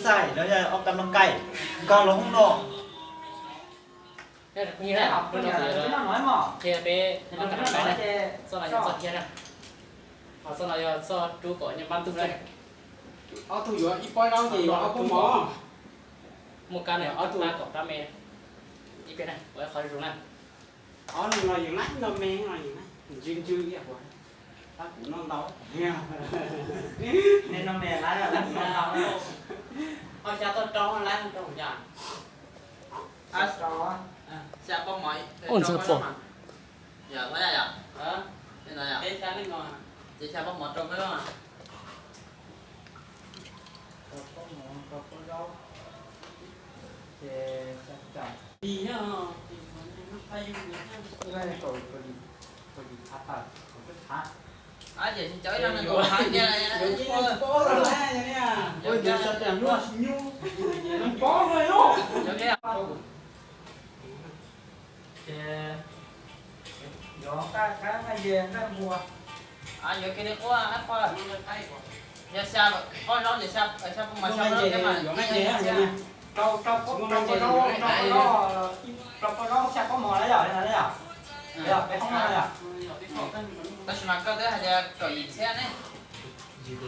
Xais los yog ob kab noj kaij, nkag los hoob no. Ces peb txoj no yog txoj kiag na, ho txoj no yog txoj rub kom nyob npab ntug na. Ob tug yuav ib pob zaub ces yuav ob pob mov. Muaj kab ne, ob tug kom kab me. Ib pliag na, ua ib qho zoo na. Ob no yus laib noj me no yus laib ntsw ntsw ib yam kuv, tab kuv noj ntau. Nej noj me laib, tab kuv noj ntau. Ho xya toj rau laib rau yam. Xya pob mov, ntxhw pom. Yog, yog, yog. Ces xya pob mov rau peb. Rau pob mov, rau pob zaub. Ces xya tam. Ces tsis cov ib leeg nkaus hav tias, pob no. Ces yuav nqaij qab nqaij ze nqaij npua. Yuav kiag li qub, qub. Yog xya pob zaub ces xya pob mov, xya pob zaub, rau pob zaub, rau pob zaub xya pob mov na yom, yom, peb hoob no yom. Tab sis mas koj twb hais tias kaum yim txhiab ne. Yim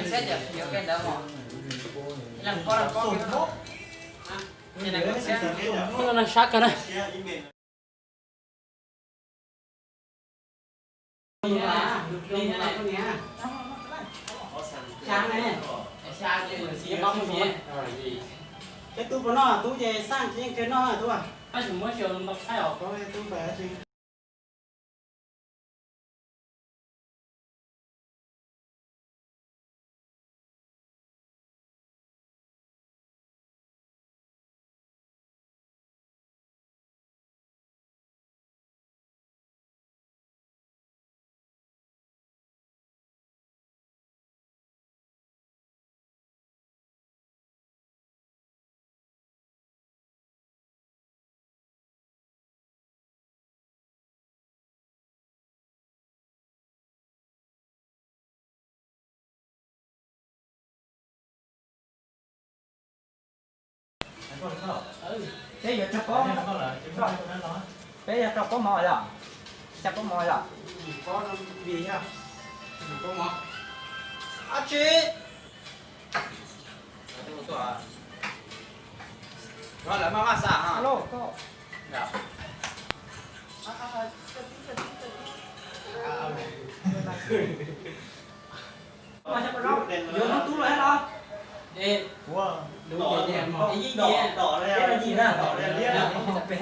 txhiab ces yuav kiag ntawd mog. Ib leeg pob, leeg pob. Sab kawg na. Peb tub puas noj tub ces xaj yeej kawg noj tub. Tab sis muab xyaw ntau thaij os. Peb yuav rau pob, peb yuav rau pob mov yom, xya pob mov yom. Ab tsi. Lawv maj maj xav no. Yuav hnub tub los thiab los? Peb los yim na, peb los yim na, peb los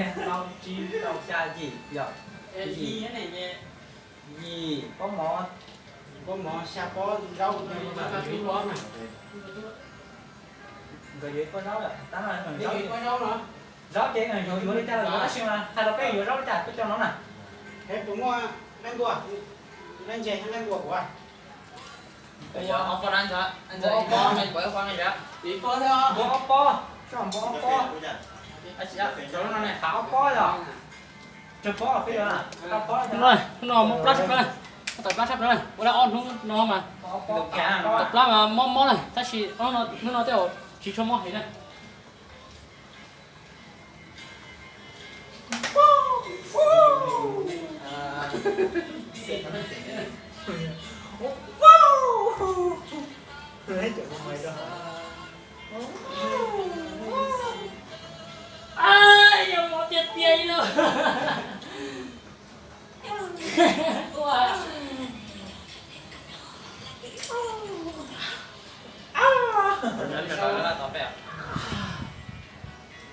yim, yim, pob mov, pob mov xya pob zaub, pob na. Nkawd yuav ib pob zaub lawm, tab no nkawd yuav ib pob zaub no. Zaub ces nkawd yuav li cas los yuav, tab sis mas hais rau peb yuav zaub li cas peb coj no na. Peb puas muaj nqaij npua, nqaij ntses, nqaij npua kuv. Ob pob, ob pob, ob pob, ob pob yog. Rau pob peb yuav, ob pob. No muab plab sab plaws, muab tawm plab sab plaws na, ua lawm ob hnub no mas. Tawm plab mas mob mob na, tab sis hnub no tej zaum tsis tshua mob heev na. Yog mob tiag tiag li.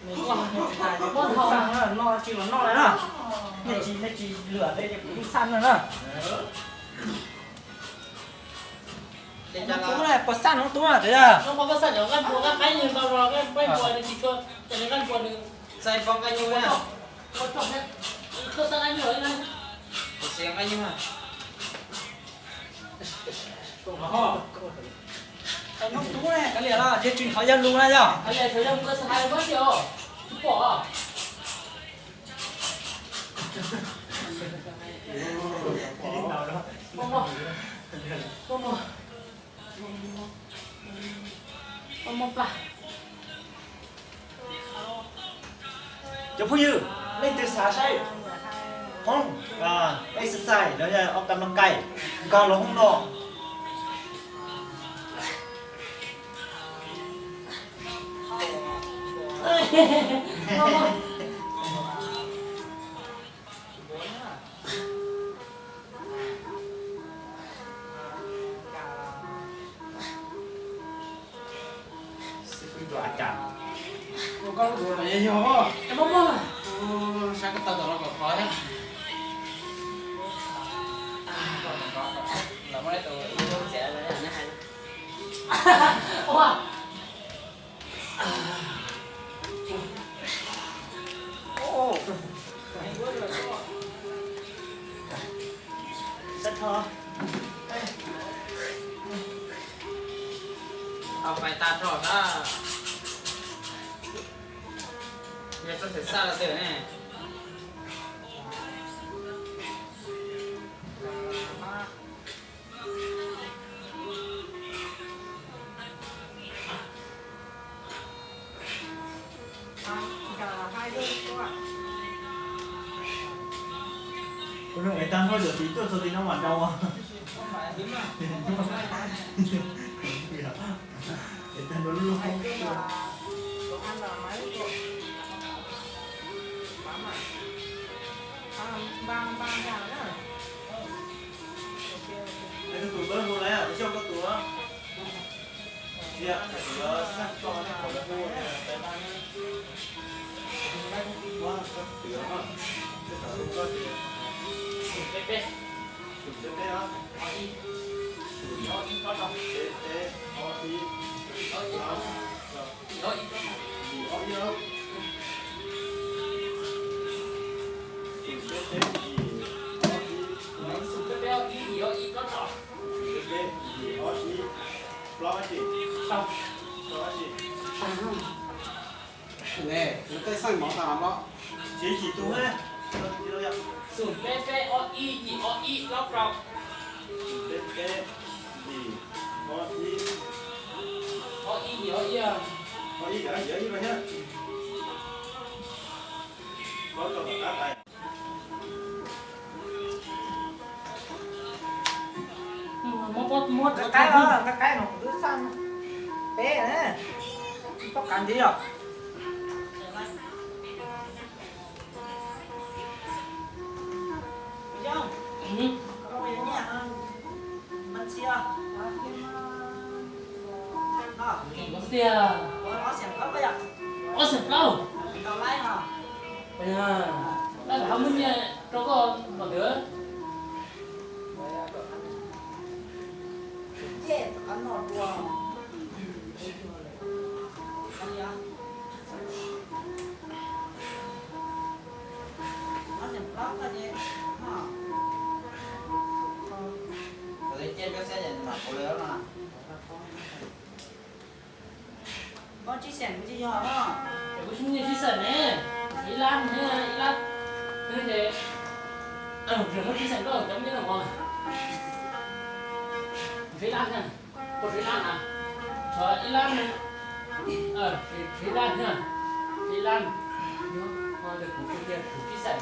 Muab tau no tsis los noj li na. Nej tsis, nej tsis lwam li ces kuv yeej xaj no na. Tub na, puas xaj no tub na, tub na. Txais pov nqaij nyuj na. Txais nqaij nyuj na. Hnub tub ne, kav liam los, ces tsis thov yawg lus na yog. Muab plab. Cov phooj ywg, leej twg xav saib hoob exercise los yog ua kam no kais nkag los hoob no. Tau pais tag nrho na. Yog txoj xwm txaj los twg ne? Ua no es tag nrho yuav tiv tuaj txog tim no mas nrau. Es tag nrho lub lub hoob. Es tus tus ntawd hu lawm, xyov koj tus. Sia, tus xab koj ne, qhov lawv hu tias peb pab ne. Muab koj tus, koj tus, koj tus. Peb peb. Tus peb peb os. Tus ob ib, peb peb, ob ib, ob ib, ob ib. Tus peb peb, ob ib, ob ib, ob ib. Tus peb peb, ob ib, ob ib, plaub, plaub. Ne, kuv tej xeem mov tas los. Tsis yim tus ne. Xum peb peb ob ib yim ob ib plaub rau. Xum peb peb yim ob ib. Ob ib yim ob ib. Ob ib yim ob ib los thiab. Plaub rau tom qab tais. Nqa qaib os, nqa qaib no kuv twb xaj peb na. Pob qab ntxiv os. Ob xeem plaub. Lawv muab nyiaj rau koj los ntawd. Koj tsis xeem kuv tsis yog os. Kuv tsis nyiam tsis xeem ne. Ib lab ne, ib lab. Ces muab tsis xeem koj cov me no os. Ib lab na. Koj ib lab na. Ib lab na. Ib lab na. Ib lab. Kuv tias kuv tsis xeem.